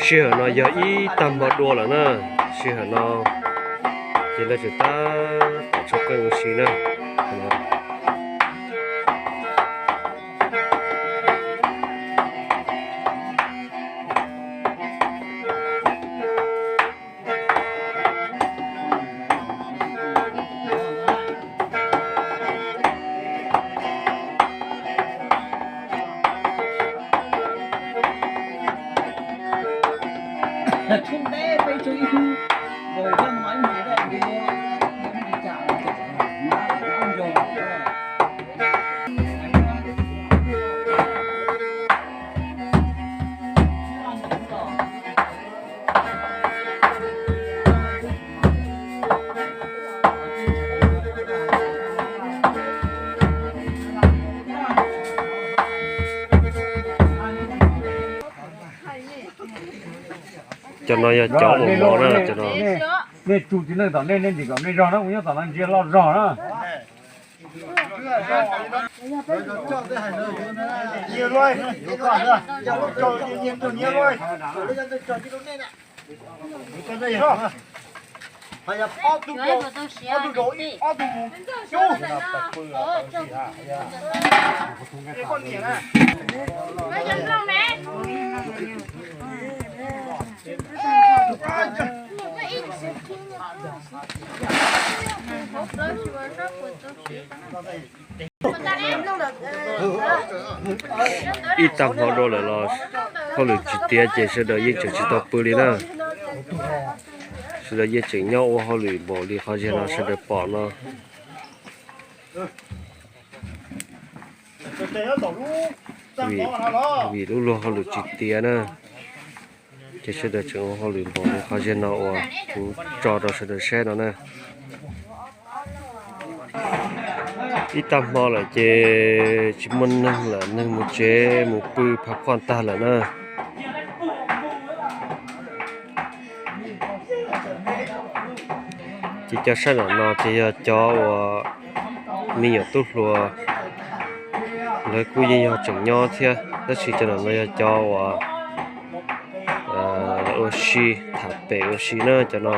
Sij hawm no yog ib tag hmo dua lawm na, sij hawm no ces lawv tseem tab tom tshaj qeej ua si na. Cov no yog cov ua mov na, cov no. Nej tug txiv neej tom nej, nej ntim kom nej zog na, kuv nyob tom no ntsia loj zog na. Ib tag hmo dua lawm los hauj lwm tsis tiav ces sawv daws yeej tseem tsis tau pw li na. Sawv daws yeej tseem nyob ua hauj lwm npaum li qhov zig no sawv daws pom no. Vim lub luag hauj lwm tsis tiav na, ces sawv daws tseem ua hauj lwm npaum li qhov zig no uas kuv tso rau sawv daws saib no na. Ib tag hmo lawm ces tsis muaj neeg lawm, neeg mus tsev mus pw phav quaj tag lawm na. Ces cov sab nram no ces yog cov uas me nyuam tub hluas, lawv kuj yeej yog tseem nyob thiab, tab sis cov nram no yog cov uas ua si, tham pem ua si na cov no.